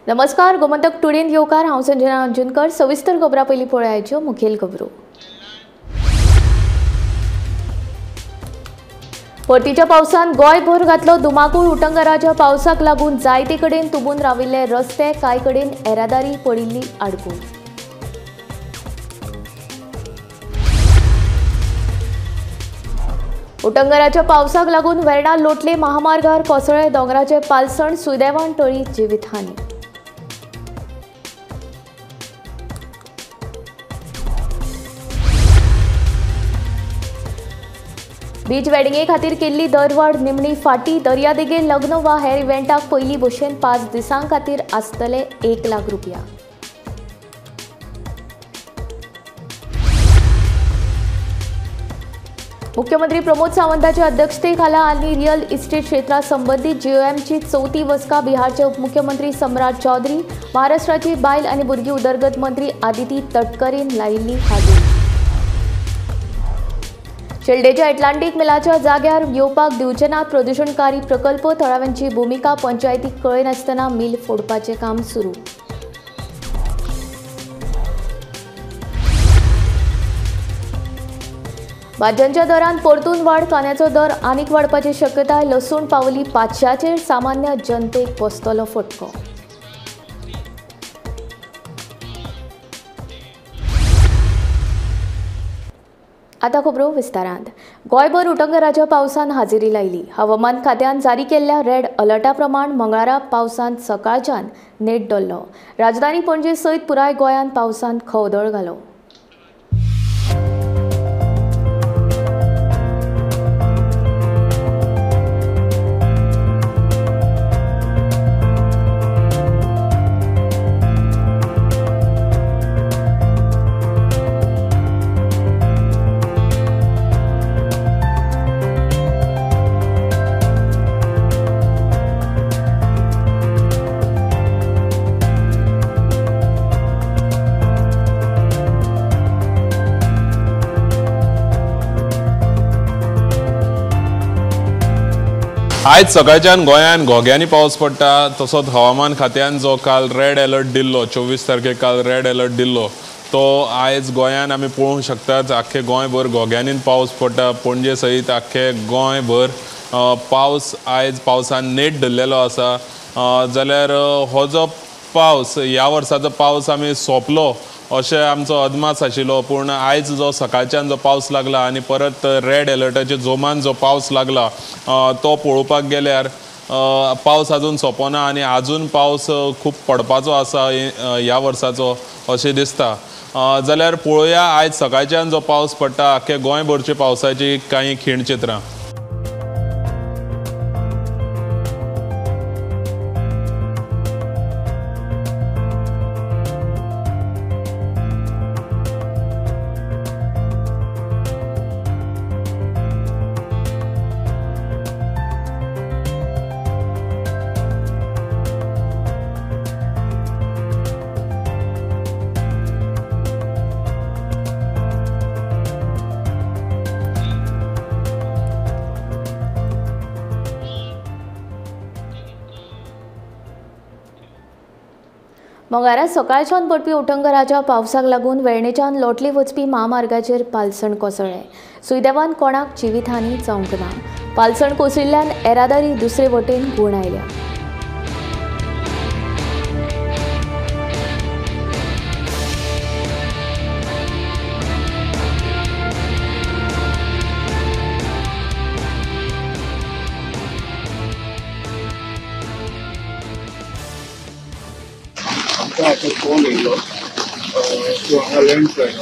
नमस्कार, गोमंतक टुडेन येवकार. हांव संजना अंजुनकर. सविस्तर खबरां पयलीं पळयाच्यो मुखेल खबरो. परतीच्या पावसान गोंयभर घातलो धुमाकूळ. उटंगराच्या पावसाक लागून जायते कडेन तुंबून राविल्ले रस्ते, कांय कडेन येरादारी पडिल्ली आडकून. उटंगराच्या पावसाक लागून वेर्णा लोटले महामार्गार कोसळ्ळे दोंगराचे पालसण, सुदैवान टळी जिवीतहानी. बीच वेडिंगे खातीर केल्ली दरवाड निमणी फाटी. दर्यादेगेर लग्न वा हेर इव्हेंटाक पयलीं भशेन 5 दिसां खातीर आसतले 1 लाख रुपया. मुख्यमंत्री प्रमोद सावंताच्या अध्यक्षतेखाला आनी रियल इस्टेट क्षेत्रा संबंदीत जीओएमची चौथी बसका बिहारचे उपमुख्यमंत्री सम्राट चौधरी, महाराष्ट्राची बायल आनी भुरगीं उदरगत मंत्री आदिती तटकरेन लायिल्ली हाजेरी. शेल्डेच्या एटलांटीक मिलाच्या जाग्यार येवपाक दिवचे नात प्रदूशणकारी प्रकल्प. थळाव्यांची भुमिका पंचायतीक कळयनासतना मिल फोडपाचें काम सुरू. भाजयांच्या दरांत परतून वाड. कांद्याचो दर आनीक वाडपाची शक्यताय. लसूण पावली 500चेर. सामान्य जनतेक बसतलो फटको. आतां खबरो विस्तारांत. गोंयभर उटंगराच्या पावसान हाजेरी लायली. हवामान खात्यान जारी केल्ल्या रेड अलर्टा प्रमाण मंगळारा पावसान सकाळच्यान नेट धरलो. राजधानी पणजे सयत पुराय गोंयांत पावसान खवदळ घालो. आयज सकाळच्यान गोंयांत घोग्यांनी पावस पडटा. तसोच हवामान खात्यान जो काल रेड अलर्ट दिल्लो, 24 तारखेक काल रेड अलर्ट दिल्लो, तो आयज गोंयांत आमी पळोवंक शकतात. आख्खे गोंयभर घोग्यांनी पावस पडटा. पणजे सयत आख्खे गोंयभर पावस आयज पावसान नेट धरलेलो आसा. जाल्यार हो जो पावस, ह्या वर्साचो पावस आमी सोंपलो अशें आमचो अदमास आशिल्लो, पूण आयज जो सकाळच्यान जो पावस लागला आनी परत रेड अलर्टाचे जोमान जो पावस लागला तो पळोवपाक गेल्यार पावस आजून सोंपना आनी आजून पावस खूब पडपाचो आसा ह्या वर्साचो अशें दिसता. जाल्यार पळोवया आयज सकाळच्यान जो पावस पडटा आख्खे गोंयभरचे पावसाची कांय खीणचित्रां. मंगळारा सकाळच्यान पडपी उटंगराच्या पावसाक लागून वेर्णेच्यान लोटली वचपी म्हामार्गाचेर पालसण कोसळ्ळें. सुदैवान कोणाक जिवीतहानी जावंक ना. पालसण कोसळिल्ल्यान येरादारी दुसरे वटेन गूण आयल्या. आतां फोन येयलो सो हांगा लँडस्लायड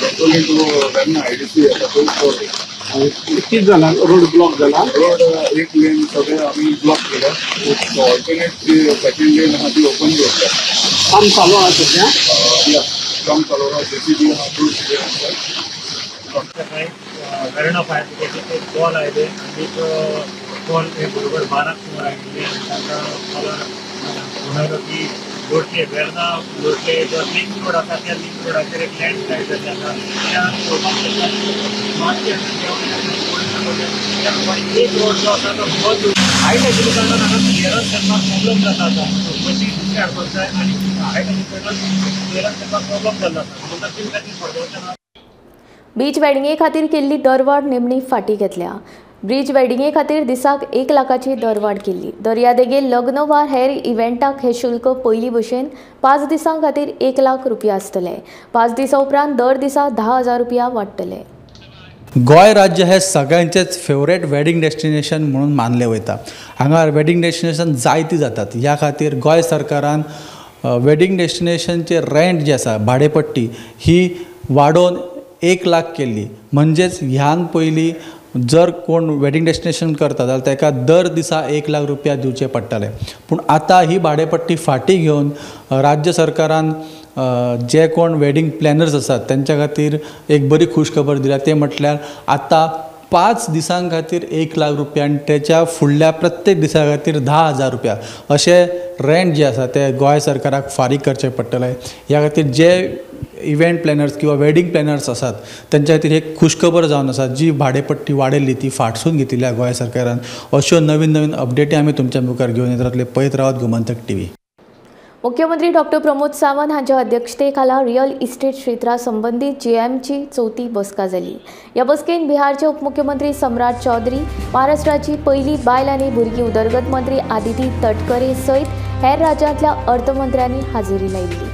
लोटली टू वेर्ना आयडीसी येता थंय फोन येयलो. कितें जाला? रोड ब्लॉक जाला? रोड एक लेन सगळे आमी ब्लॉक केल्या. ऑल्टरनेट सेकंड लेन आहा ती ओपन दवरल्या. काम चालू आहा सद्या? या, काम चालू आहा. जेसीबी आहा, टूल्स बी आसा. सकाळी वेर्णा फायर ब्रिगेडीक एक कॉल आयले आनी कॉल बरोबर 12 सुमार आयिल्ले आनी तांकां कॉलार फोन आयलो की लोटले वेर्ना लोटले जो लिंक रोड आसा त्या लिंक रोडाचेर एक लँडस्लायड जाल्लें आसा. त्या पळोवपाक शकता मातशें एक रोड जो आसा तो बंद हायट आशिल्ल्या कारणान हांगा क्लियरन्स करपाक प्रॉब्लम जाता आतां. पयलीं पयशे हाडपाक जाय आनी हायट क्लियरन्स करपाक प्रॉब्लम जाल्लो आसा म्हणून तीन खातीर पडवचें ना. बीच वेडिंगे खातीर केल्ली दरवाड निमणी फाटी घेतल्या. ब्रीज वेडिंगे खातीर दिसाक 1 लाखाची दरवाड केल्ली. दर्यादेगेर लग्न वा हेर इव्हेंटाक हे शुल्क पयलीं भशेन 5 दिसां खातीर 1 लाख रुपया आसतले. 5 दिसां उपरांत दर दिसा 10,000 रुपया वाडटले. गोंय राज्य हे सगळ्यांचेच फेवरेट वेडिंग डेस्टिनेशन म्हणून मानले वयता. हांगा वेडिंग डेस्टिनेशन जायती जातात. ह्या खातीर गोंय सरकारान वेडिंग डेस्टिनेशनचे रेंट जे आसा भाडेपट्टी ही वाडोवन 1 लाख केल्ली. म्हणजेच ह्यान पयलीं जर कोण वेडिंग डेस्टिनेशन करता जाल्यार ताका दर दिसा 1 लाख रुपया दिवचे पडटाले. पूण आतां ही भाडेपट्टी फाटीं घेवन राज्य सरकारान जे कोण वेडिंग प्लॅनर्स आसात तेंच्या खातीर एक बरी खुशखबर दिल्या. ते म्हटल्यार आतां 5 दिसां खातीर 1 लाख रुपया आनी तेच्या फुडल्या प्रत्येक दिसा खातीर 10,000 रुपया अशें रेंट जे आसा ते गोंय सरकाराक फारीक करचें पडटलें. ह्या खातीर जे इव्हेंट प्लॅनर्स किंवा वेडिंग प्लॅनर्स आसात तेंच्या खातीर एक खुशखबर जावन आसा. जी भाडेपट्टी वाडयल्ली ती फाटसून घेतिल्ल्या गोंय सरकारान. अश्यो नवीन नवीन अपडेटी आमी तुमच्या मुखार घेवन येत रावतले. पळयत रावात गोमंतक टीव्ही. मुख्यमंत्री डॉक्टर प्रमोद सावंत हांच्या अध्यक्षतेखाला रियल इस्टेट क्षेत्रा संबंदीत जीएमची चौथी बसका जाली. ह्या बसकेन बिहारचे उपमुख्यमंत्री सम्राट चौधरी, महाराष्ट्राची पयली बायल आनी भुरगीं उदरगत मंत्री आदिती तटकरे सयत हेर राज्यांतल्या अर्थमंत्र्यांनी हाजेरी लायिल्ली.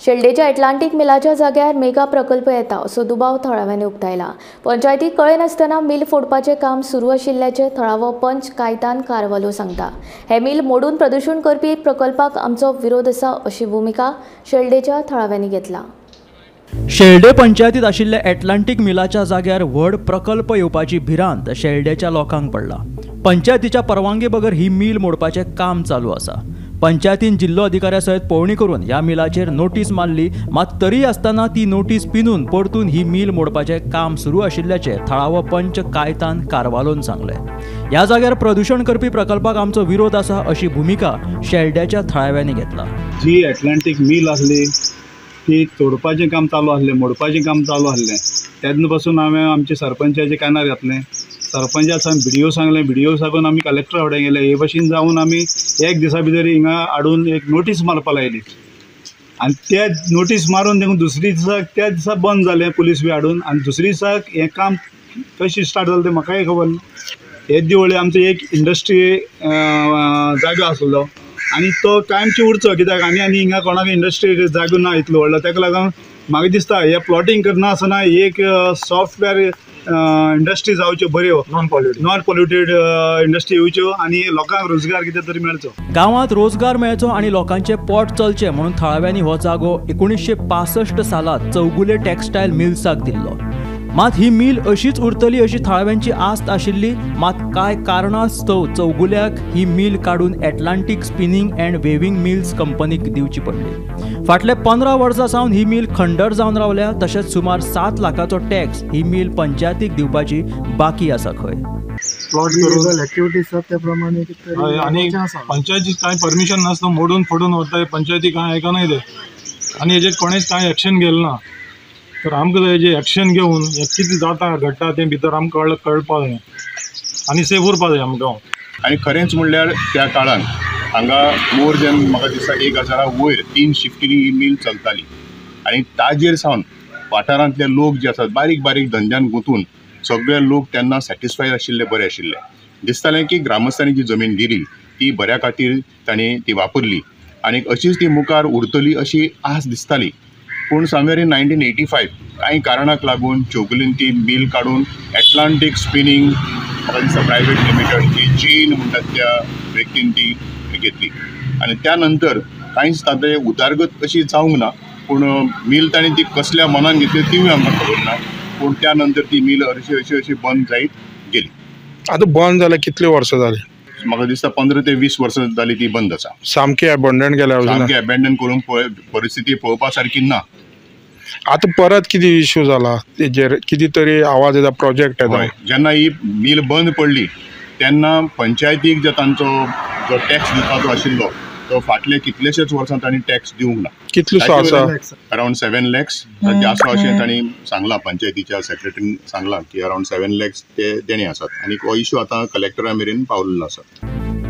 शेल्डेच्या एटलांटीक मिलाच्या जाग्यार मेगा प्रकल्प येता असो दुबाव थळाव्यांनी उक्तायला. पंचायतीक कळयनासतना मिल फोडपाचें काम सुरू आशिल्ल्याचें थळावो पंच कायतान कारवालो सांगता. हे मिल मोडून प्रदूशण करपी प्रकल्पाक आमचो विरोध आसा अशी भुमिका शेल्डेच्या थळाव्यांनी घेतला. शेल्डे पंचायतीत आशिल्ल्या एटलांटीक मिलाच्या जाग्यार व्हड प्रकल्प येवपाची भिरांत शेल्डेच्या लोकांक पडला. पंचायतीच्या परवानगे बगर ही मिल मोडपाचें काम चालू आसा. पंचायतीन जिल्लो अधिकाऱ्या सयत पळोवणी करून ह्या मिलाचेर नोटीस मारली, मात तरी आसतना ती नोटीस पिनून परतून ही मिल मोडपाचें काम सुरू आशिल्ल्याचें थळावो पंच कायतान कारवालोन सांगलें. ह्या जाग्यार प्रदूशण करपी प्रकल्पाक आमचो विरोध आसा अशी भुमिका शेल्ड्याच्या थळाव्यांनी घेतला. जी एटलांटीक मिल आसली ती तोडपाचें काम चालू आसलें, मोडपाचें काम चालू आसलें. तेन्ना पासून हांवें आमच्या सरपंचाच्या कानार घातलें. सरपंचा सावन बीडीओ सांगलें, बीडीओ साकून आमी कलेक्टरा फुडें गेले. हे भशेन जावन आमी एक दिसा भितर हिंगा हाडून एक नोटीस मारपा लायली आनी ते नोटीस मारून देखून दुसरे दिसाक त्या दिसा बंद जालें पुलीस बी हाडून. आनी दुसरे दिसाक हें काम कशें स्टार्ट जालें तें म्हाकाय खबर ना. हे दिवळी आमचो एक इंडस्ट्री जागो आसलो आनी तो कायमची उरचो कित्याक आनी आनी हिंगा कोणाक इंडस्ट्री जागो ना इतलो व्हडलो. ताका लागून म्हाका दिसता हे प्लॉटींग करना आसतना एक सॉफ्टवेअर इंडस्ट्री जावच्यो बऱ्यो, नॉन पॉल्युटेड इंडस्ट्री येवच्यो आनी लोकांक रोजगार कितें तरी मेळचो. गांवांत रोजगार मेळचो आनी लोकांचें पोट चलचें म्हणून थळाव्यांनी हो जागो 1965 सालांत चौगुले टेक्सटायल मिल्साक दिल्लो. मात ही मिल अशीच उरतली अशी थळाव्यांची आस्त आशिल्ली. मात कांय कारणास्तव चौगुल्याक ही मिल काडून Atlantic spinning and weaving mills कंपनीक दिवची पडली. फाटले 15 वर्सां सावन ही मिल खंडर जावन रावल्या. तशेंच सुमार 7 लाखाचो टॅक्स ही मिल पंचायतीक दिवपाची बाकी आसा खंय. आनी पंचायतीक कांय परमिशन नासता, मोडून फोडून वता, पंचायती कांय आयकनाय ते आनी हेजेर कोणेच कांय एक्शन घेतलें ना. तर आमकां हेजेर एक्शन घेवन हें कितें जाता घडटा तें भितर आमकां कळपाक जाय आनी सेफ उरपाक जाय आमकां. आनी खरेंच म्हणल्यार त्या काळान हांगा मोर दॅन म्हाका दिसता 1000 वयर 3 शिफ्टींनी ही मिल चलताली आनी ताजेर सावन वाठारांतले लोक जे आसात बारीक बारीक धंद्यान गुंतून सगळे लोक तेन्ना सॅटिस्फायड आशिल्ले, बरे आशिल्ले. दिसतालें की ग्रामस्थांनी जी जमीन दिली ती बऱ्या खातीर तांणी ती वापरली आनी अशीच ती मुखार उरतली अशी आस दिसताली. पूण समवेर इन 1985 कांय कारणाक लागून चौगुलीन ती मिल काडून एटलांटीक स्पिनींग म्हाका दिसता प्रायवेट लिमिटेड ही जीन म्हणटात त्या व्यक्तीन ती घेतली आनी त्या नंतर कांयच तातूंत उदरगत अशी जावंक ना. पूण मिल तांणी ती कसल्या मनान घेतली तिवूय आमकां खबर ना. पूण त्या नंतर ती मिल अशी अशी अशी बंद जायत गेली. आतां बंद जाल्यार कितली वर्सां जाली? म्हाका दिसता 15 ते 20 वर्सां जाली ती बंद आसा. सामकी एबंडन केल्या, सामकी एबेंडन करून परिस्थिती पळोवपा सारकी ना. आतां परत कितें इश्यू जाला तेजेर? कितें तरी आवाज येता, प्रोजेक्ट येता. जेन्ना ही मिल बंद पडली तेन्ना पंचायतीक जे तांचो जो टॅक्स दिवपाचो आशिल्लो तो फाटले कितलेशेच वर्सां तांणी टॅक्स दिवंक ना. कितलो आसा? अरावंड 7 लॅक्स आसा अशें तांणी सांगलां, पंचायतीच्या सेक्रेटरीन सांगलां की अरावंड 7 लॅक्स ते देणे आसात आनी हो इशू आतां कलेक्टरा मेरेन पावलेलो आसा.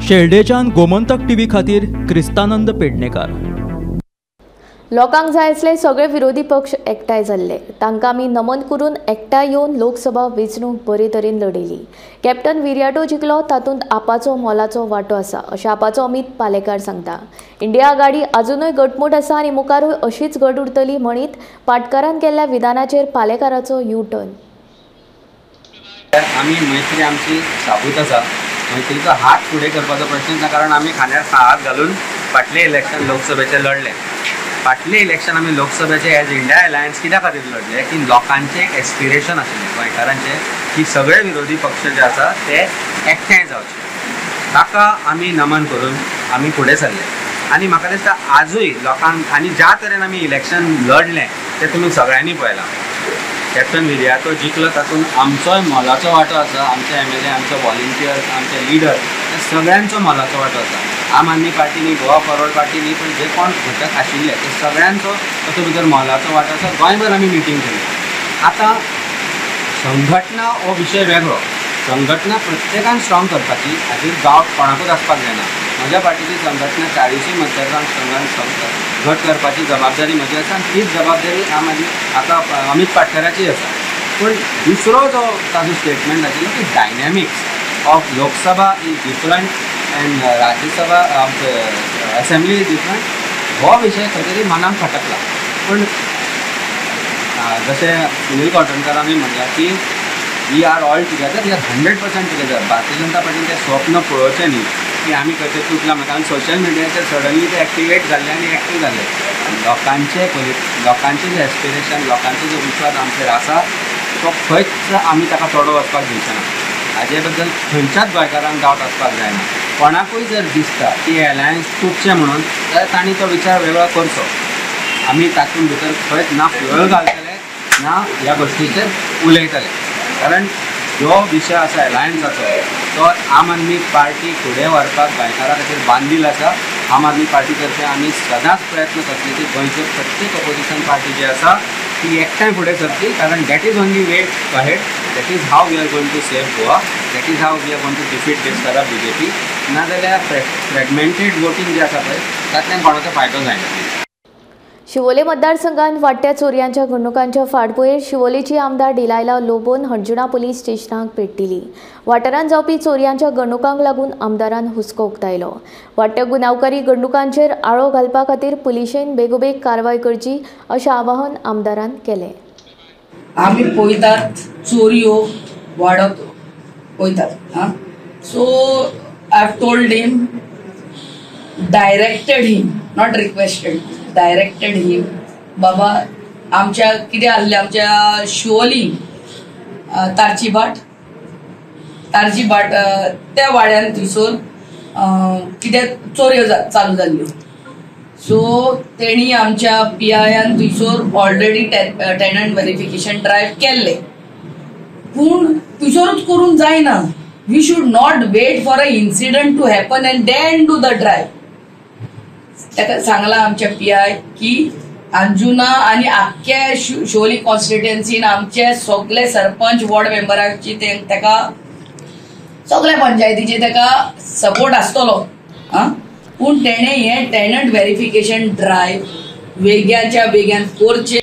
शेल्डेच्यान गोमंतक टीव्ही खातीर क्रिस्तानंद पेडणेकार. लोकांक जाय आसले सगळे विरोधी पक्ष एकठांय जाल्ले, तांकां आमी नमन करून एकठांय येवन लोकसभा वेंचणूक बरे तरेन लढयली. कॅप्टन विरियाटो जिखलो तातूंत आपाचो मोलाचो वांटो आसा अशें आपाचो अमित पालेकार सांगता. इंडिया आघाडी अजुनूय घटमूट आसा आनी मुखारूय अशीच घट उरतली म्हणीत पाटकारान केल्ल्या विधानाचेर पालेकाराचो यू टर्न. आमी मैत्री आमची साबूत आसा, मैत्रीचो हात फुडें करपाचो प्रश्न ना, कारण आमी खांद्यार हात घालून फाटलें इलेक्शन लोकसभेचें लढलें. फाटलें इलेक्शन आमी लोकसभेचें एज इंडिया अलायन्स कित्या खातीर लढले की लोकांचें एक एस्पिरेशन आशिल्लें गोंयकारांचें की सगळे विरोधी पक्ष जे आसा ते एकठांय जावचे, ताका आमी नमन करून आमी फुडें सरले. आनी म्हाका दिसता आजूय लोकांक आनी ज्या तरेन आमी इलेक्शन लढलें तें तुमी सगळ्यांनी पळयलां. कॅप्टन विरियाटो जिखलो तातूंत आमचोय मोलाचो वांटो आसा, आमचे MLA, आमचे वॉलंटियर्स, आमचे लिडर, सगळ्यांचो मोलाचो वांटो आसा. आम आदमी पार्टी न्ही, गोवा फॉरवर्ड पार्टी न्ही, पण जे कोण घटक आशिल्ले ते सगळ्यांचो तातूंत भितर मोलाचो वांटो आसा. गोंयभर आमी मिटींग केली. आतां संघटना हो विशय वेगळो, संघटना प्रत्येकान स्ट्रॉंग करपाची, हाजेर डावट कोणाकूच आसपाक जायना. म्हज्या पार्टीची संघटना 40 मतदारसंघान घट करपाची जबाबदारी म्हजी आसा आनी तीच जबाबदारी आम आदमी आतां अमित पाटकराची आसा. पूण दुसरो जो ताजो स्टेटमेंट आशिल्लो की dynamics of Lok Sabha is different and Rajya Sabha assembly is different, हो विशय खंय तरी मनाक खटकला. पूण जशें सुनील कोटणकरांनी म्हणलां की we are all together, we are 100% together. Bharatiya Janata पार्टीन तें स्वप्न पळोवचें न्ही की आमी खंय तरी तुटला, कारण सोशल मिडियाचेर सडनली ते एक्टिवेट जाल्ले आनी एक्टीव जाल्ले. लोकांचे लोकांचे जे एस्पिरेशन, लोकांचो जो विश्वास आमचेर आसा तो खंयच आमी ताका तोडो वचपाक दिवचे ना. हाजे बद्दल खंयच्याच गोंयकारांक डावट आसपाक जायना. कोणाकूय जर दिसता की अलायन्स तुटचें म्हणून जाल्यार तांणी तो विचार वेगळो करचो. आमी तातूंत भितर खंयच ना फ्युअल घालतले ना ह्या गोश्टीचेर उलयतले, कारण जो विशय आसा अलायन्साचो तो आम आदमी पार्टी फुडें व्हरपाक गोंयकारां खातीर बांदील आसा. आम आदमी पार्टी तर्फे आमी सदांच प्रयत्न करतले की गोंयच्यो प्रत्येक ऑपोजिशन पार्टी जी आसा ती एकठांय फुडें सरची, कारण that is only way ahead, that is how we are going to save Goa, that is how we are going to defeat this corrupt BJP. नाजाल्यार फ्रेगमेंटेड वोटींग जें आसा पळय तातूंतल्यान कोणाचो फायदो जायना. शिवोले मतदारसंघात वाडट्या चोरयांच्या घडणुकांच्या फाटभुंयेर शिवोलेची आमदार डिलायला लोबोन हणजुणा पुलीस स्टेशनाक भेट दिली. वाठारांत जावपी चोरयांच्या घडणुकांक लागून आमदारान हुस्को उक्तायलो. वाडट्या गुन्यांवकारी घडणुकांचेर आळो घालपा खातीर पुलिशेन बेगोबेग कारवाय करची अशें आवाहन आमदारान केलें. आमी पळयतात चोरयो वाडत वयतात. So I have told him, directed him, not requested, directed him, बाबा आमच्या कितें आहलें, आमच्या शिवोली तारची भाट, तारची भाट त्या वाड्यान थंयसर कितें चोरयो चालू जाल्ल्यो. सो तेणी आमच्या पी आयन थंयसर ऑलरेडी टेनंट वेरिफिकेशन ड्रायव्ह केल्ले, पूण थंयसरूच करूंक जायना. We should not wait for a incident to happen and then do the drive. ताका सांगलां आमच्या पी I की अंजुना आनी आख्ख्या शिवोली कॉन्स्टिट्युएन्सीन आमचे सगळे सरपंच वॉर्ड मेंबराची ताका सगळ्या पंचायतीचे ताका सपोर्ट आसतलो. आं, पूण तेणें हें टेनंट वेरिफिकेशन ड्रायव्ह वेग्याच्या वेग्यान करचें.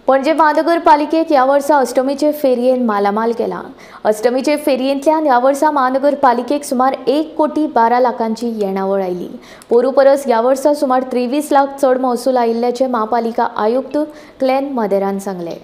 पणजे महानगरपालिकेक ह्या वर्सा अष्टमीचे फेरयेन मालामाल केला. अष्टमीचे फेरयेंतल्यान ह्या वर्सा महानगरपालिकेक सुमार 1,12 लाखांची येणावळ आयली. पोरू परस ह्या वर्सा सुमार 23 लाख चड महसूल आयिल्ल्याचें महापालिका आयुक्त क्लेन मदेरान सांगलें.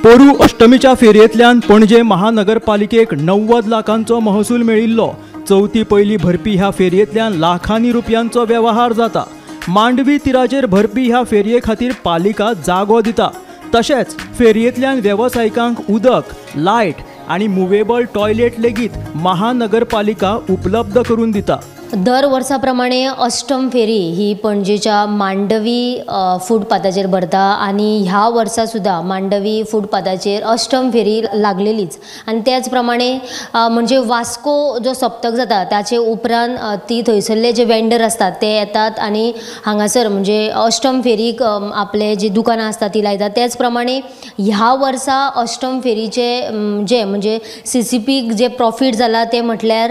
पोरू अष्टमीच्या फेरयेंतल्यान पणजे महानगरपालिकेक 90 लाखांचो महसूल मेळिल्लो. चवथी पयली भरपी ह्या फेरयेंतल्यान लाखांनी रुपयांचो वेव्हार जाता. मांडवी तिराचेर भरपी ह्या फेरये खातीर पालिका जागो दिता. तशेंच फेरयेंतल्यान वेवसायिकांक उदक, लायट आनी मुवेबल टॉयलेट लेगीत महानगरपालिका उपलब्ध करून दिता. दर वर्सा प्रमाणे अष्टम फेरी ही पणजेच्या मांडवी फुटपाथाचेर भरता आनी ह्या वर्सा सुद्दां मांडवी फुटपाथाचेर अष्टम फेरी लागलेलीच आनी त्याच प्रमाणे म्हणजे वास्को जो सप्तक जाता ताचे उपरांत ती थंयसरले जे वेंडर आसतात ते येतात आनी हांगासर म्हणजे अष्टम फेरीक आपले जी दुकानां आसतात ती लायतात. त्याच प्रमाणे ह्या वर्सा अष्टम फेरीचे जे म्हणजे सीसीपीक जे प्रॉफीट जाला ते म्हटल्यार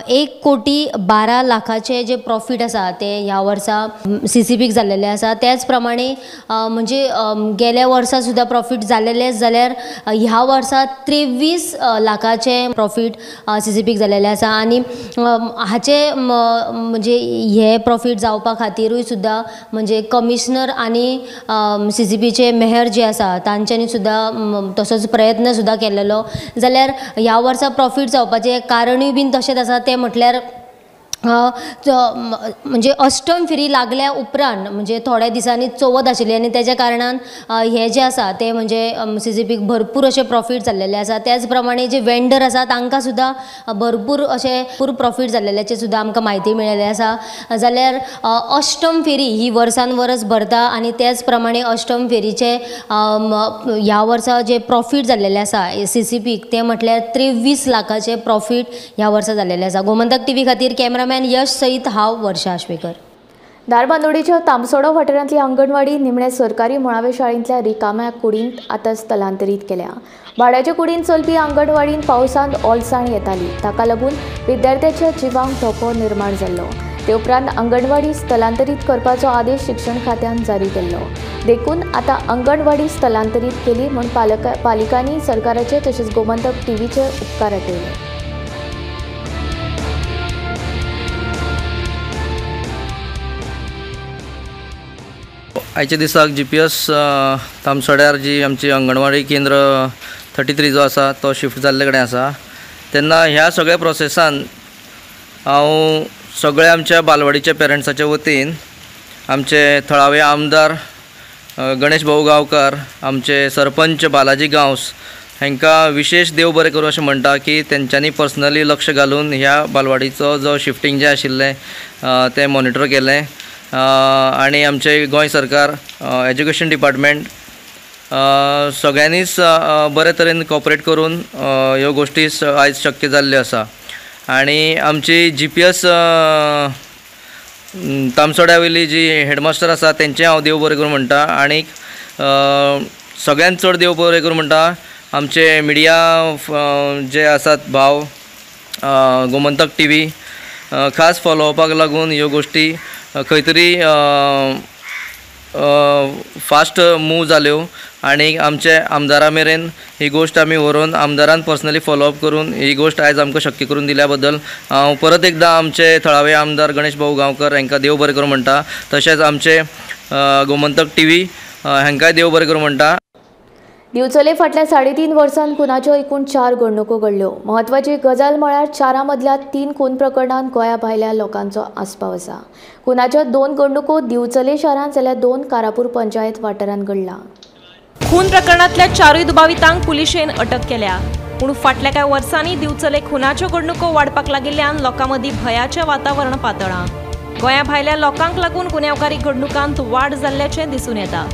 1,12,00,000 जे प्रॉफीट आसा ते ह्या वर्सा सीसीपीक जाल्लेले आसा. त्याच प्रमाणे म्हणजे गेल्या वर्सा सुद्दां प्रॉफीट जालेलेच जाल्यार ह्या वर्सा 23 लाखाचे प्रॉफीट सीसीपीक जालेले आसा आनी हाचे म्हणजे हे प्रॉफीट जावपा खातीरूय सुद्दां म्हणजे कमिशनर आनी सीसीपीचे मेहर जे आसा तांच्यांनी सुद्दां तसोच प्रयत्न सुद्दां केलेलो. जाल्यार ह्या वर्सा प्रॉफीट जावपाचें कारणूय बीन तशेंच आसा तें म्हटल्यार म्हणजे अष्टम फेरी लागल्या उपरांत म्हणजे थोड्या दिसांनी चवथ आशिल्ली आनी तेज्या कारणान हे जे आसा ते म्हणजे सीसीपीक भरपूर अशे प्रॉफीट जाल्लेले आसा. त्याच प्रमाणे जे वेंडर आसा तांकां सुद्दां भरपूर अशे भरपूर प्रॉफीट जाल्ल्याचे सुद्दां आमकां म्हायती मेळिल्ली आसा. जाल्यार अष्टम फेरी ही वर्सान वर्स भरता आनी त्याच प्रमाणे अष्टम फेरीचे ह्या वर्सा जे प्रॉफीट जाल्लेले आसा सीसीपीक ते म्हटल्यार 23 लाखाचे प्रॉफीट ह्या वर्सा जाल्लेले आसा. गोमंतक टीव्ही खातीर कॅमेरामॅन यश सहित हांव वर्षा आश्वेकर. धारबांदोडेच्या तामसोडो वाठारांतली अंगणवाडी निमणे सरकारी मुळावे शाळेंतल्या रिकाम्या कुडींत आतां स्थलांतरीत केल्या. भाड्याच्या कुडींत चलपी अंगणवाडींत पावसांत ओलसाण येताली, ताका लागून विद्यार्थ्याच्या जिवांक धोको निर्माण जाल्लो. ते उपरांत अंगणवाडी स्थलांतरीत करपाचो आदेश शिक्षण खात्यान जारी केल्लो. देखून आतां अंगणवाडी स्थलांतरीत केली म्हूण पालिकांनी सरकाराचे तशेंच गोमंतक टीव्हीचे उपकार आटयले. आयच्या दिसाक जीपीएस तामसोड्यार जी आमची अंगणवाडी केंद्र 33 जो आसा तो शिफ्ट जाल्ले कडेन आसा. तेन्ना ह्या सगळ्या प्रोसेसान हांव सगळ्या आमच्या बालवाडीच्या पेरंट्साच्या वतीन आमचे थळावे आमदार गणेश भाऊ गांवकार, आमचे सरपंच बालाजी गांवस हांकां विशेश देव बरें करूं अशें म्हणटा की तेंच्यांनी पर्सनली लक्ष घालून ह्या बालवाडीचो जो शिफ्टींग जें आशिल्लें तें मॉनिटर केलें. आनी आमचे गोंय सरकार, एज्युकेशन डिपार्टमेंट सगळ्यांनीच बरे तरेन कॉपरेट करून ह्यो गोश्टी आयज शक्य जाल्ल्यो आसा. आनी आमची जीपीएस तामसोड्या वयली जी हेडमास्टर आसा तेंचें हांव देव बरें करूं म्हणटा. आनीक सगळ्यांत चड देव बरें करूं म्हणटा आमचे मिडिया जे आसात भाव, गोमंतक टीव्ही खास फॉलोवपाक लागून ह्यो गोश्टी खंय तरी फास्ट मूव जाल्यो आनी आमचे आमदारा मेरेन ही गोश्ट आमी व्हरून आमदारान पर्सनली फॉलोअप करून ही गोश्ट आयज आमकां शक्य करून दिल्या बद्दल हांव परत एकदां आमचे थळावे आमदार गणेश भाऊ गांवकर हांकां देव बरें करूं म्हणटा. तशेंच आमचे गोमंतक टीव्ही हांकांय देव बरें करूं म्हणटा. दिवचले फाटल्या 3.5 वर्सांत खुनाच्यो एकूण 4 घडणुको घडल्यो. म्हत्वाची गजाल म्हळ्यार 4 मदल्या 3 खून प्रकरणांत गोंया भायल्या लोकांचो आस्पाव आसा. खुनाच्यो 2 घडणुको दिवचले शारांत जाल्यार 2 कारापूर पंचायत वाठारांत घडला. खून प्रकरणांतल्या 4 दुबावितांक पुलिशेन अटक केल्या. पूण फाटल्या कांय वर्सांनी दिवचले खुनाच्यो घडणुको वाडपाक लागिल्ल्यान लोकां मदीं भंयाचें वातावरण पातळ्ळां. गोंया भायल्या लोकांक लागून गुन्यांवकारी घडणुकांत वाड जाल्ल्याचें दिसून येता.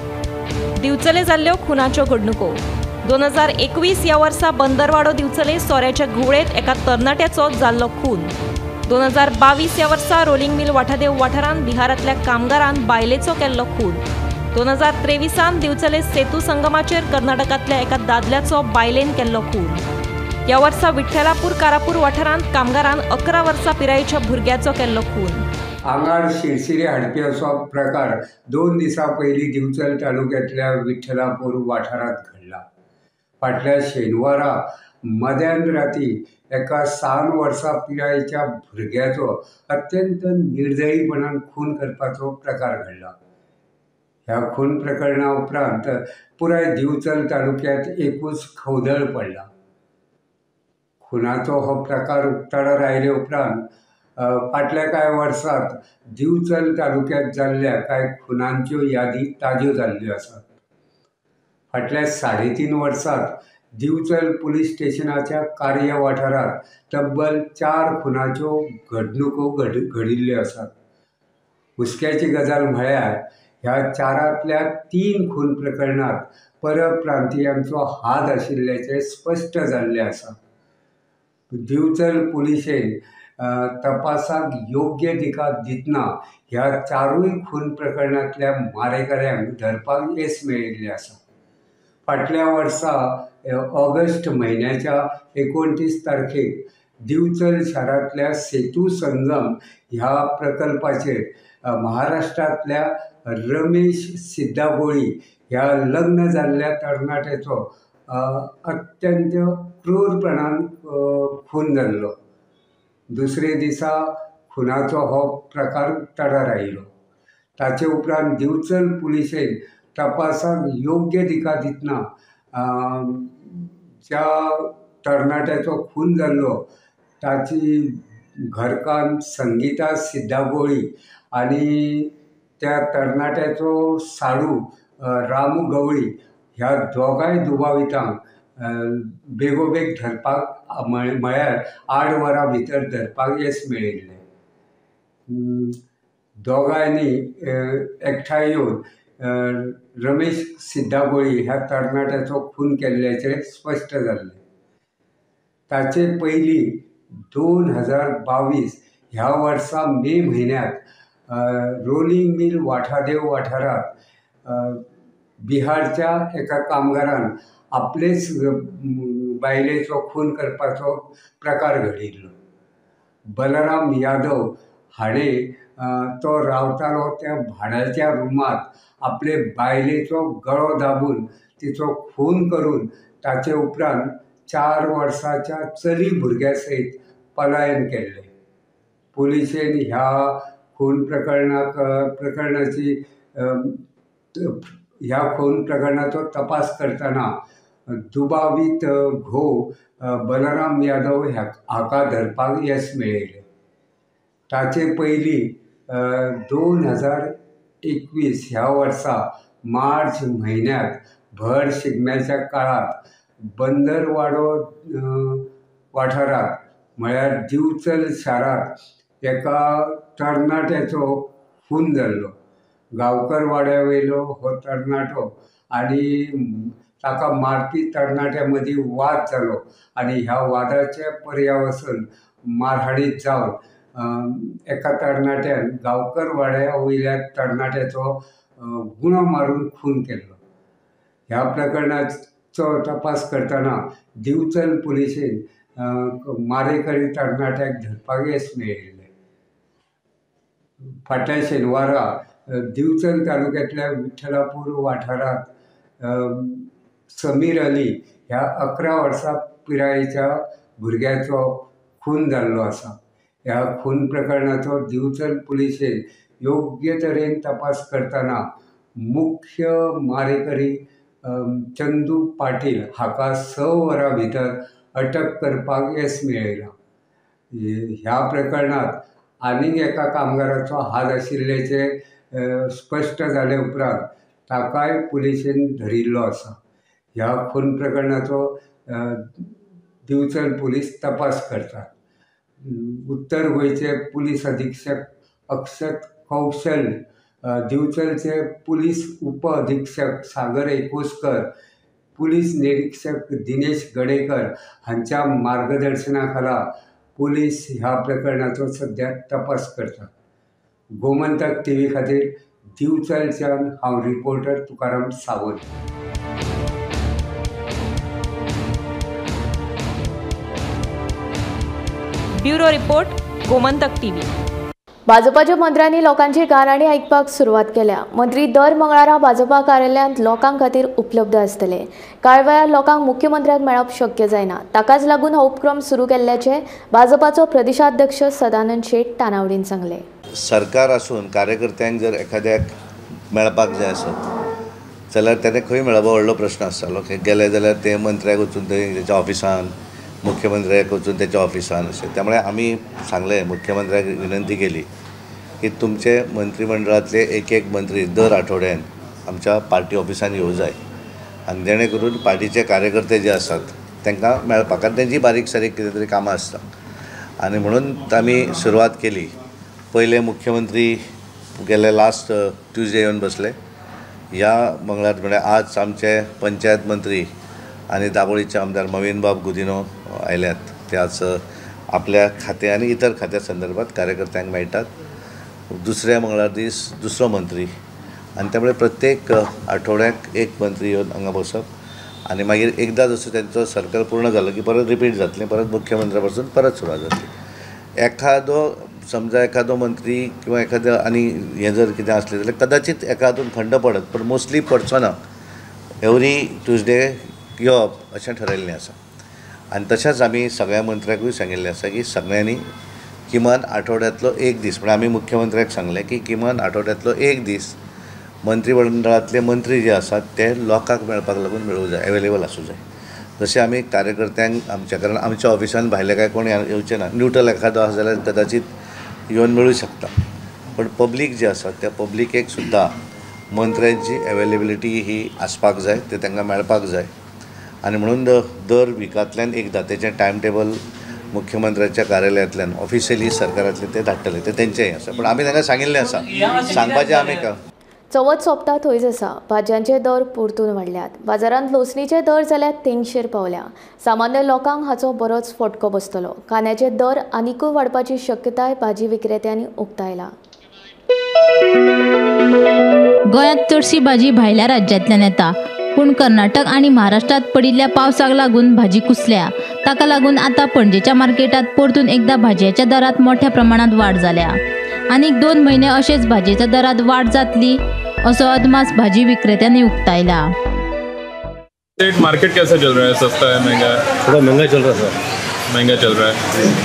दिवचले जाल्ल्यो खुनाच्यो घडणुको 2021 ह्या वर्सा बंदरवाडो दिवचले सोऱ्याच्या घुंवळेंत एका तरणाट्याचो जाल्लो खून. 2022 ह्या वर्सा रोलिंग मिल वाठादेव वाठारांत बिहारांतल्या कामगारान बायलेचो केल्लो खून. 2023 दिवचले सेतू संगमाचेर कर्नाटकांतल्या एका दादल्याचो बायलेन केल्लो खून. ह्या वर्सा विठ्ठलापूर कारापूर वाठारांत कामगारान 11 वर्सां पिरायेच्या भुरग्याचो केल्लो खून. आंगार शिरशिरे हाडपी असो प्रकार 2 दिसां पयलीं दिवचल तालुक्यांतल्या विठ्ठलापूर वाठारांत घडला. फाटल्या शेनवारा मध्यान राती एका 6 वर्सां पिरायेच्या भुरग्याचो अत्यंत निर्दयीपणान खून करपाचो प्रकार घडला. ह्या खून प्रकरणा उपरांत पुराय दिवचल तालुक्यांत एकूच खवदळ पडला. खुनाचो हो प्रकार उक्ताडार आयले उपरांत फाटल्या कांय वर्सांत दिवचल तालुक्यांत जाल्ल्या कांय खुनांच्यो यादी ताज्यो जाल्ल्यो आसात. फाटल्या 3.5 वर्सांत दिवचल पुलीस स्टेशनाच्या कार्य वाठारांत तब्बल 4 खुनाच्यो घडणुको घडिल्ल्यो आसात. हुस्क्याची गजाल म्हळ्यार ह्या 4ांतल्या 3 खून प्रकरणांत परप्रांतीयांचो हात आशिल्ल्याचें स्पश्ट जाल्लें आसा. दिवचल पुलिशेन तपासाक योग्य दिका दितना ह्या 4ूय खून प्रकरणांतल्या मारेकऱ्यांक धरपाक येस मेळिल्लें आसा. फाटल्या वर्सा ऑगस्ट म्हयन्याच्या 29 तारखेक दिवचल शारांतल्या सेतू संगम ह्या प्रकल्पाचेर महाराष्ट्रांतल्या रमेश सिद्धागोळी ह्या लग्न जाल्ल्या तरणाट्याचो अत्यंत क्रूरपणान खून जाल्लो. दुसरे दिसा खुनाचो हो प्रकार उक्ताडार आयलो. ताचे उपरांत दिवचल पुलिशेन तपासाक योग्य दिका दितना ज्या तरणाट्याचो खून जाल्लो ताची घरकान्न संगीता सिद्धागोळी आनी त्या तरणाट्याचो साडू रामू गवळी ह्या दोगांय दुबावितांक बेगोबेग धरपाक म्हळ्यार 8 वरां भितर धरपाक येस मेळिल्लें. दोगांयनी एकठांय येवन रमेश सिद्धागोळी ह्या तरणाट्याचो खून केल्ल्याचें स्पश्ट जाल्लें. ताचे पयलीं 2022 ह्या वर्सा मे म्हयन्यांत रोलिंग मिल वाठादेव वाठारांत बिहारच्या एका कामगारान आपलेच बायलेचो खून करपाचो प्रकार घडिल्लो. बलराम यादव हाणें तो रावतालो त्या भाड्याच्या रुमांत आपले बायलेचो गळो दाबून तिचो खून करून ताचे उपरांत 4 वर्सांच्या चली भुरग्या सयत पलायन केल्लें. पुलिशेन ह्या खून ह्या खून प्रकरणाचो तपास करतना दुबावीत घोव बलराम यादव हाका धरपाक येस मेळयलें. ताचे पयलीं 2021 ह्या वर्सा मार्च म्हयन्यांत भर शिगम्याच्या काळांत बंदरवाडो वाठारांत म्हळ्यार दिवचल शारांत एका तरणाट्याचो खून जाल्लो. गांवकर वाड्या वयलो हो तरणाटो आनी ताका मारपी तरणाट्या मदीं वाद जालो आनी ह्या वादाचे पर्यावसन मारहाणीत जावन एका तरणाट्यान गांवकर वाड्या वयल्या तरणाट्याचो गुणो मारून खून केल्लो. ह्या प्रकरणाचो तपास करतना दिवचल पुलिशेन मारेकरी तरणाट्याक धरपाक येस मेळिल्लें. फाटल्या शेनवारा दिवचल तालुक्यांतल्या विठ्ठलापूर वाठारांत समीर अली ह्या 11 वर्सां पिरायेच्या भुरग्याचो खून जाल्लो आसा. ह्या खून प्रकरणाचो दिवचल पुलिशेन योग्य तरेन तपास करतना मुख्य मारेकरी चंदू पाटील हाका 6 वरां भितर अटक करपाक येस मेळयलां. ह्या प्रकरणांत आनीक एका कामगाराचो हात आशिल्ल्याचें स्पश्ट जाले उपरांत ताकाय पुलिशेन धरिल्लो आसा. ह्या खून प्रकरणाचो दिवचल पुलीस तपास करतात. उत्तर गोंयचे पुलीस अधीक्षक अक्षत कौशल, दिवचलचे पुलीस उप अधीक्षक सागर एकोस्कर, पुलीस निरीक्षक दिनेश गडेकर हांच्या मार्गदर्शना खाला पुलीस ह्या प्रकरणाचो सद्या तपास करतात. गोमंतक टीव्ही खातीर दिवचलच्यान हांव reporter Tukaram Sawant. Bureau report, Gomantak TV. भाजपाच्या मंत्र्यांनी लोकांची गाराणी आयकपाक सुरवात केल्या. मंत्री दर मंगळारा भाजपा कार्यालयांत लोकां खातीर उपलब्ध आसतले. कांय वेळार लोकांक मुख्यमंत्र्याक मेळप शक्य जायना, ताकाच लागून हो उपक्रम सुरू केल्ल्याचे भाजपाचो प्रदेशाध्यक्ष सदानंद शेट तानावडीन सांगले. सरकार आसून कार्यकर्त्यांक जर एखाद्याक मेळपाक जाय आसत जाल्यार तेणें खंय मेळप व्हडलो प्रश्न आसतालो. गेले जाल्यार ते मंत्र्याक वचून थंय तेच्या ऑफिसान, मुख्यमंत्र्याक वचून त्याच्या ऑफिसान अशें. त्यामुळे आमी सांगलें, मुख्यमंत्र्याक विनंती केली की तुमचे मंत्रिमंडळांतले एक एक मंत्री दर आठवड्यान आमच्या पार्टी ऑफिसान येवं जाय आनी जेणे करून पार्टीचे कार्यकर्ते जे आसात तांकां मेळपाक, कारण तेंची बारीक सारीक कितें तरी कामां आसता आनी म्हणून आमी सुरवात केली. पयले मुख्यमंत्री गेले लास्ट ट्युजडे येवन बसले, ह्या मंगळार म्हळ्यार आज आमचे पंचायत मंत्री आनी दाबोळीचे आमदार मवीनबाब गुदिन्हो आयल्यात. ते आज आपल्या खातें आनी इतर खात्या संदर्भात कार्यकर्त्यांक मेळटात. दुसऱ्या मंगळार दीस दुसरो मंत्री आनी त्यामुळे प्रत्येक आठवड्याक एक मंत्री येवन हांगा बसप आनी मागीर एकदां जसो तेंचो सर्कल पूर्ण जालो की परत रिपीट जातलें, परत मुख्यमंत्र्या पासून परत सुरवात जातली. एखादो समजा एखादो मंत्री किंवा एखादो आनी हें जर कितें आसलें जाल्यार कदाचित एका हातून खंड पडत, पण मोस्टली पडचो ना. एवरी ट्युजडे येवप अशें ठरयल्लें आसा आनी तशेंच आमी सगळ्या मंत्र्यांकूय सांगिल्लें आसा की सगळ्यांनी किमान आठवड्यांतलो एक दीस, म्हळ्यार आमी मुख्यमंत्र्याक सांगलें की किमान आठवड्यांतलो एक दीस मंत्रीमंडळांतले मंत्री जे आसात ते लोकांक मेळपाक लागून मेळूं जाय, एवेलेबल आसूं जाय. जशें आमी कार्यकर्त्यांक आमच्या, कारण आमच्या ऑफिसान भायले काय कोण येवचे ना, न्यूट्रल एखादो आसा जाल्यार कदाचित येवन मेळूं शकता, पण पब्लीक जे आसा त्या पब्लिकेक सुद्दां मंत्र्यांची एवेलेबिलिटी ही आसपाक जाय, ते तांकां मेळपाक जाय. आनी म्हणून दर विकांतल्यान एकदां तेचें टायम टेबल मुख्यमंत्र्याच्या कार्यालयांतल्यान ऑफिशियली सरकारांतल्यान ते धाडटले, ते तेंचेंय आसा, पण आमी तांकां सांगिल्लें आसा, सांगपाचें आमी का. चवथ सोंपता थंयच आसा, भाजयांचे दर परतून वाडल्यात. बाजारांत लोसणीचे दर जाल्यार तेंगशेर पावल्या. सामान्य लोकांक हाचो बरोच फटको बसतलो. कांद्याचे दर आनिकूय वाडपाची शक्यताय भाजी विक्रेत्यांनी उक्तायला. गोंयांत चडशी भाजी भायल्या राज्यांतल्यान येता, पूण कर्नाटक आनी महाराष्ट्रांत पडिल्ल्या पावसाक लागून भाजी कुसल्या. ताका लागून आतां पणजेच्या मार्केटांत परतून एकदां भाजयेच्या दरांत मोठ्या प्रमाणांत वाड जाल्या. आनीक 2 म्हयने अशेंच भाजयेच्या दरांत वाड जातली असो अदमास भाजी विक्रेत्यांनी उक्तायला. रेट मार्केट कैसा चल रहा है, सस्ता है महंगा है? थोड़ा महंगा चल रहा है सर. महंगा चल रहा है,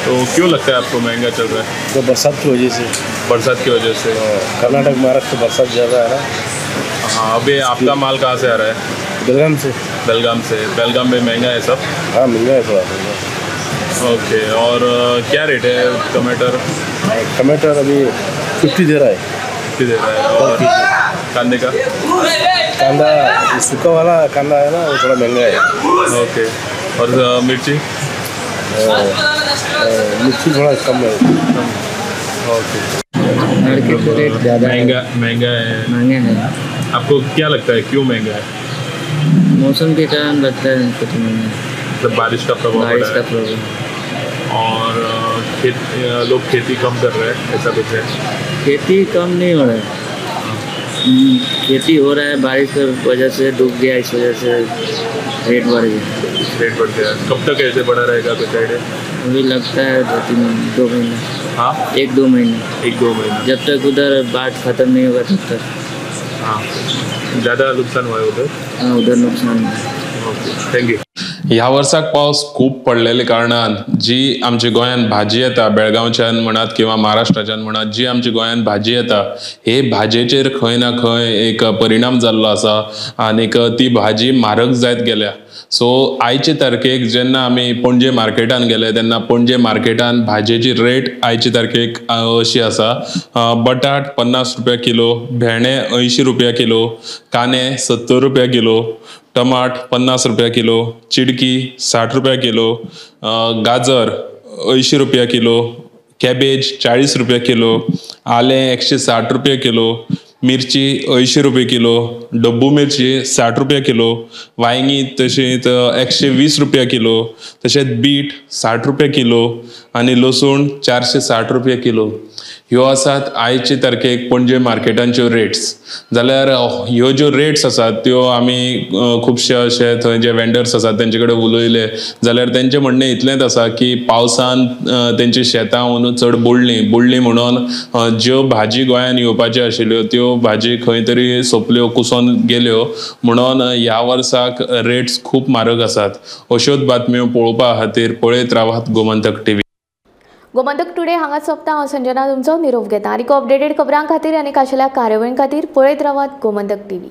तो क्यों लगता है आपको महंगा चल रहा है? तो बरसात की वजह से. बरसात की वजह से. कर्नाटक महाराष्ट्र बरसात ज़्यादा है ना. हाँ, अभी आपका माल कहाँ से आ रहा है? बेलगाम से. बेलगाम से. बेलगाम में महंगा है सब? हाँ, महंगा है थोड़ा। ओके, और क्या रेट है टमाटर? टमाटर अभी 50 दे रहा है. 50 दे रहा है। और कांदे का? कांदा सूखा वाला कांदा है ना, वो थोड़ा महंगा है। ओके, और मिर्ची? मिर्ची थोड़ा कम है। ओके, मार्केट का रेट ज़्यादा महंगा महंगा है। महंगा है। आपको क्या लगता है क्यों महंगा है? मौसम के कारण लगता है कुछ महंगा, मतलब बारिश का प्रभाव। बारिश का प्रभाव। और लोग खेती कम कर रहे हैं, ऐसा कुछ है? खेती कम नहीं हो रहा है, खेती हो रहा है, बारिश की वजह से डूब गया, इस वजह से रेट बढ़ गया। रेट बढ़ गया। कब तक ऐसे बढ़ा रहेगा कुछ आइडिया? अभी लगता है 2-3 महीने। हाँ, 1-2 महीने। 1-2 महीने, जब तक उधर बाढ़ खत्म नहीं होगा तब तक। हाँ, ज़्यादा नुकसान हुआ है उधर? हाँ, उधर नुकसान हुआ। Okay, thank you. ह्या वर्साक पावस खूब पडलेले कारणान जी आमच्या गोंयांत भाजी येता, बेळगांवच्यान म्हणात किंवा महाराष्ट्राच्यान म्हणात, जी आमच्या गोंयांत भाजी येता हे भाजयेचेर खंय ना खंय एक परिणाम जाल्लो आसा आनीक ती भाजी म्हारग जायत गेल्या. सो आयचे तारखेक जेन्ना आमी पणजे मार्केटान गेले तेन्ना पणजे मार्केटान भाजयेची रेट आयचे तारखेक अशी आसा. बटाट 50 रुपया किलो, भेंडे 80 रुपया किलो, कांदे 70 रुपया किलो, टमाट 50 रुपया किलो, चिडकी 60 रुपया किलो, गाजर 80 रुपया किलो, कॅबेज 40 रुपया किलो, आलें 160 रुपया किलो, मिरची 80 रुपये किलो, डब्बू मिरची 60 रुपया किलो, वांयगीं तशींच 120 रुपया किलो, तशेंच बीट 60 रुपया किलो आनी लसूण 460 रुपया किलो. ह्यो आसात आयचे तारखेक पणजे मार्केटांच्यो रेट्स. जाल्यार ह्यो ज्यो रेट्स आसात त्यो आमी खुबशे अशे थंय जे वेंडर्स आसात तेंचे कडेन उलयले जाल्यार तेंचें म्हणणें इतलेंच आसा की पावसान तेंची शेतां अंदू चड बुडलीं म्हणून ज्यो भाजी गोंयांत येवपाच्यो आशिल्ल्यो त्यो भाजी खंय तरी सोंपल्यो, कुसोन गेल्यो, म्हणून ह्या वर्साक रेट्स खूब म्हारग आसात. अश्योच बातम्यो पळोवपा खातीर पळयत रावात गोमंतक टीव्ही. गोमंतक टुडे हांगा सोंपता. हांव संजना तुमचो निरोप घेता. आनी अपडेटेड खबरां खातीर आनी खाशेल्या कार्यावळीं खातीर पळयत रावात गोमंतक टीव्ही.